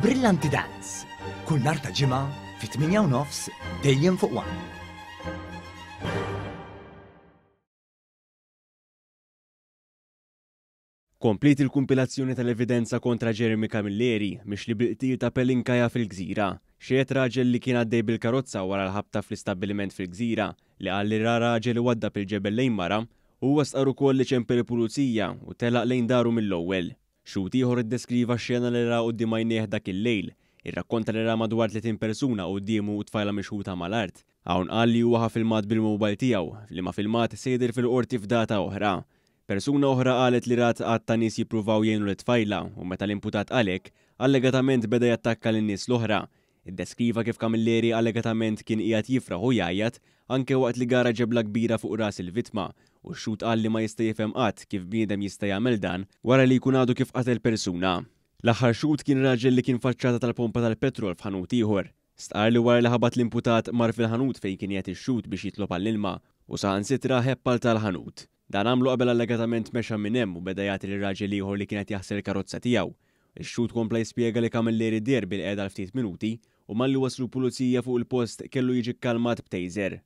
Brillanti Dance, kull nhar ta' Ġimgħa fit-8 u nofs dejjem fuq One. Kompliet il-kumpilazzjoni tal-evidenza kontra Jeremy Camilleri, mixli bil-qtil ta' Pelin Kaya fil-Gżira. Xehed raġel li kien għaddej bil-karozza wara l-ħabta fl-istabbiliment fil-Gżira, li qal li ra raġel iwaddab il-ġebel lejn mara. Huwa stqarr ukoll li ċempel il-pulizija u telaq lejn daru mill-ewwel. Xhud ieħor iddeskriva x-xena li ra quddiem għajnejh dak il-lejl. Irrakkonta li ra madwar 30 persuna quddiemu u tfajla mixħuta mal-art. Hawn qal li huwa ħa filmat bil-mobile tiegħu, liema filmat se jidher fil-Qorti f'data oħra. Persuna oħra qalet li rat għadd ta' nies jippruvaw jgħinu lit-tfajla u meta l-imputat qal hekk, allegatament beda jattakka lin-nies l-oħra. Iddeskriva kif Camilleri allegatament kien qiegħed jifraħ u jgħajjat anke waqt li gara ġebla kbira fuq ras il-vittma u x-xhud qal li ma jista' jifhem qatt kif bniedem jista' jagħmel dan wara li jkun għadu kif qatel persuna. L-aħħar xhud kien raġel li kien faċċata tal-pompa tal-petrol f'ħanut ieħor. Stqarr li wara li ħabat l-imputat mar fil-ħanut fejn kien qiegħed ix-xhud biex jitlob għall-ilma u saħansitra ħebb għal tal-ħanut. Dan għamlu qabel allegatament mexa minn hemm u beda jagħti lil raġel ieħor li kien qed jaħsel il-karozza tiegħu. Ix-xhud kompla jispjega li Camilleri deher bilqiegħda għal ftit minuti u malli waslu l-pulizija fuq il-post kellu jiġi kkalmat b'taser.